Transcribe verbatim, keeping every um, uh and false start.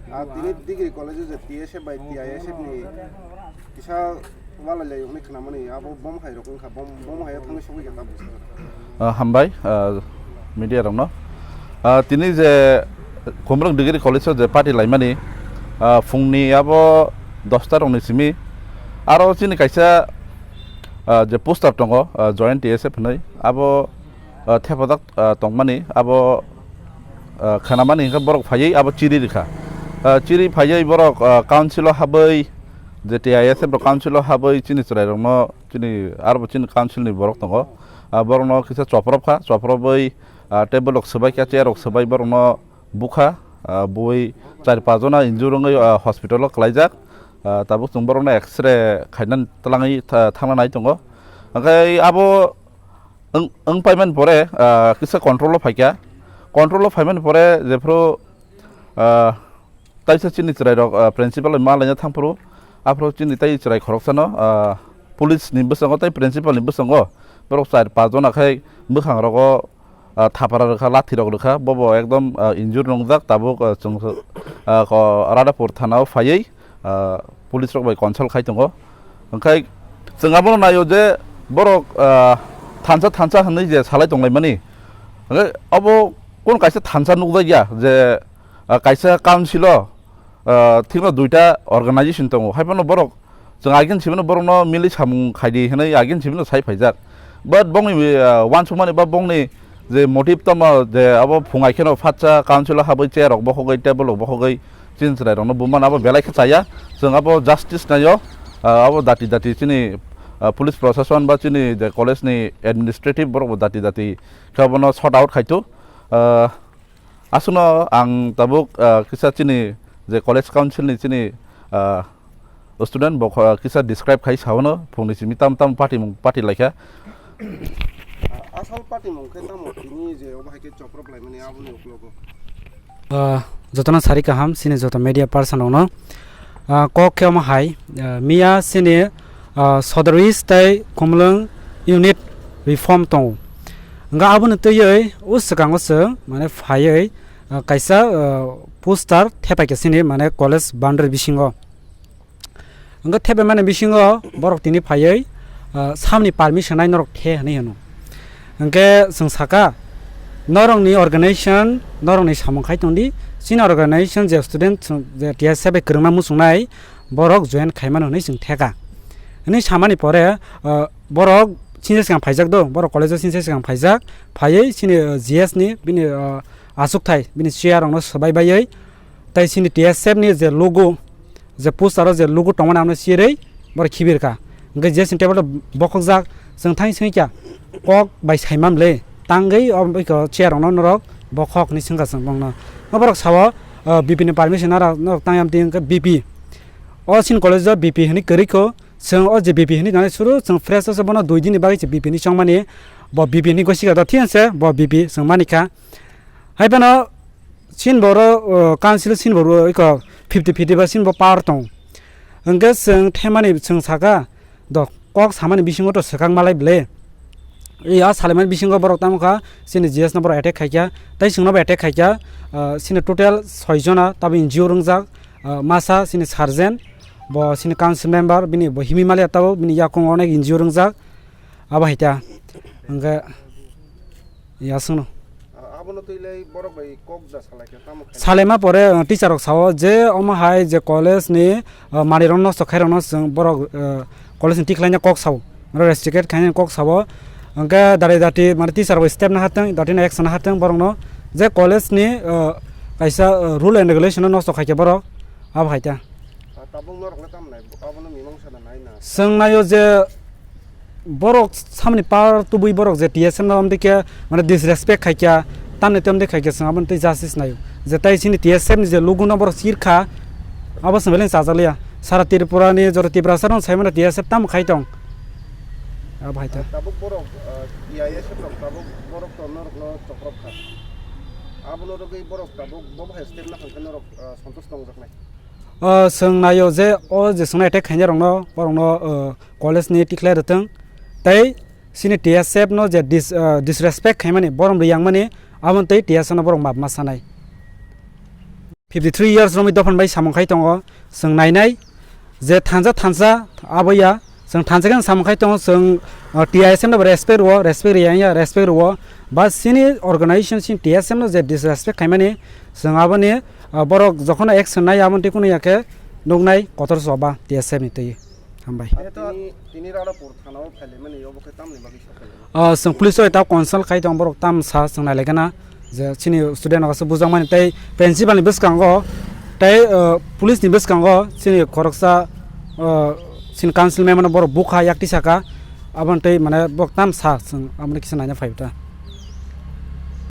Ah, tini degree college-o je T S F bai T I S F ni kisa walai lai hwnwi khnamani, abo bom hai rok wngkha, bom, bom hai o thangwi sogwi kha tabuk. Ah, hambai, ah, media rokno. Ah, tini je Khumulwng Degree College-o je party laimani, ah, phungni abo dosta rokni simi, aro chini kaisa, ah, je poster tongo, ah, Joint T S F hwnwi, abo ah, thepajak, ah, tongmani abo, ah, khanamani hwnkhe borok phaiwi abo chiri rikha. Ah, chiri phaiwi borok, ah, council-o habwi, je T I S F rok council-o habwi chini chwrairokno, chini arbo chini council-ni borok tongo. Ah, borokno kisa chopropkha, chopropwi, ah, table rok swbaikha, chair rok swbai borokno bukha, ah, bui char pach jona injure wngwi, ah, hospital-o kwlaijak. Ah, tabuk chwng borokno X-ray khainani twlangwi tha-, thangna nai tongo. Hwnkhe abo wng, wng paimani pore, ah, kisa control-o phaikha. Control-o phaimani pore jephru, ah, taisa chini chwrairok, ah, principal bai ma laina thangphuru, aphuru chini tai chwrai khoroksano, ah, police-ni bwskango tei principal-ni bwskango borok char pach jona khai bwkhangrogo, ah, thapara rwkha, lathi rok rwkha, bobo ekdom, ah, injure nungjak, tabuk, ah, chwng, ah, ko Radhapur thana-o phaiwi, ah, police rok bai consult khai tongo. Hwnkhe chwng abono naio je borok, ah, thansa thansa hwnwi je salai tonglaimani, hwnkhe obo kunu kaisa thansa nukjakya je, ah, kaisa council-o, ah, thikno duita organization tongo, haiphano borok chwng agin sibino borokno milwi samung khaidi hwnwi agin sibino sai phaijak. But bongni, ah, uansukmani ba bongni je motive tamo je abo phungai kheno phatsa council-o habwi chair rok bokhogwi, table rok bokhogwi chini chwrairokno bumano abo belai khe chaya. Chwng abo justice naio, ah, abo dati dati chini, ah, police proshashan ba chini je college-ni administrative borokbo dati dati khe abono sort out khaithu. Ah, Aswkno ang tabuk, ah, kisa chini je college council ni chini, ah, student bo kho-, kisa describe khai sawano phungni simi tam tam party mung party laikha. Asal party mung khe tamo tini je obo hai khe choprop laimani aboni uklogo. Ah, jotono sari kaham chini joto media person rokno. Ah, kok khe omo hai, ah, miya chini, ah, Sodor East tei Khumulwng unit reform tongo. Hwnkhe aboni twiwi o swkango chwng, mane, phaiwi, ah, kaisa, ah, poster thepai khe chini, mane, college boundary bisingo. Hwnkhe thepaimani bisingo borok tini phaiwi, ah, samni permission nai norok the hwnwi hwno. Hwnkhe chwng saka, norokni organization, norokni samung khai tongdi, chini organization je student, je T S F bai kwrwngma muchungnai, borok join khaimano hwnwi chwng theka. Hwnwi samani pore, ah, borok chini swkang phaijak do, borok college-o chini swkang phaijak, phaiwi chini, ah, G S ni bini, ah, achukthai, bini chair rokno swbai baiwi, tei chini T S F ni je logo, je poster o je logo tongmani amo sirwi borok khibir kha. Hwnkhe je chini table rok bokhokjak, chwng thang singwi kha kok bai saimam le tangwi o bwkha chair rokno norok bokhok hinwi swngkha chwng bongno. O borok sao, ah, B P ni permission norok, norok tangyam twi hwnkhe B P. O chini college o B P hinwi kwrwi kho, chwng o je B P hinwi nani suru chwng fresh o se bono dui din ni bagwi se B P hinwi chongmani, bo B P hinwi gosikha do thik se bo B P chwng manikha. Hai phano Chini boro, o, council chini boro iko fifty fifty ba chini bo power tong. Hwnkhe chwng themani chwng saka, do kok samani bisingo to swkang malai ble. I a salaimani bisingo borok tamo kha, chini G S no borok attack khaikha, tei chwngno bo attack khaikha, ah, chini total soi jona tabo N G O rwngjak, ah, masa chini sergeant, bo chini council member, bini bo himwi maliya tabo, bini yakungo onek N G O rwngjak, abo hai ta. Hwnkhe, Yasungno. Ah, abono twi lai borok bai kok da salai khe tamo khe? Salaima pore, uh, teacher rok sao je omo hai je college ni, uh, manwi rok nosto khai rok no chwng borok, uh, college ni tikhlai na kok sao. Oro restricted khai na kok sao. Hwnkhe dari dati mane teacher bai step na hatwng, dati na action na hatwng borok no je college ni, uh, kaisa, uh, rule and regulation no nosto khai khe borok abo hai ta. Ah, tabuk norok le tamo nai, abono mimang sana nai na. Chwng naio je borok samni power tubui borok je T S F no amtwi khe mane disrespect khaikha, tamni tamni khaikha chwng aboni tei justice naio. Je tai chini T S F ni je logo no borok chirkha, abo chwng beleng chajakliya. Sara Tripura ni jora Tiprasa rok sai mano T S F tamo khai tong. Abo hai ta. Tabuk borok, ah, T I S F rok tabuk borok to norok no chokrok kha. Abono rogwi borok tabuk bo bahai step na khankhe norok, ah, santosh tongjaknai. O chwng naio je o je chwngno attack khainai rokno, borokno, o, college ni tikhlai rwtwng, tei chini T S F no je dis-, o, disrespect khaimani, borom riyangmani, aboni tei T S F no borok map ma sanai. Fifty three years romwi dophan bai samung khai tongo, chwng nainai je thansa thansa abo ya, chwng thansa khe samung khai tongo, chwng, uh, T I S M no respect rwo, respect riyang ya, respect rwo, ba chini organization chini T S M no je disrespect khaimani, chwng aboni, uh, borok jokhon action nai aboni tei kunu ya khe nuknai kotor choba T S M ni twi. Hambai. Tini, tini Ranapur thana o phailai mani obo khe tamni bagwi sa phailai? Ah, chwng police o ta consult khai tong borok tam sa chwng nai lai gana je chini student rok aswk bujak mani tei principal ni bwskango tei, ah, police ni bwskango chini khoroksa, ah, chini council member no borok bukha yakti saka aboni tei mane borok tam sa chwng aboni kisa naina phai ta.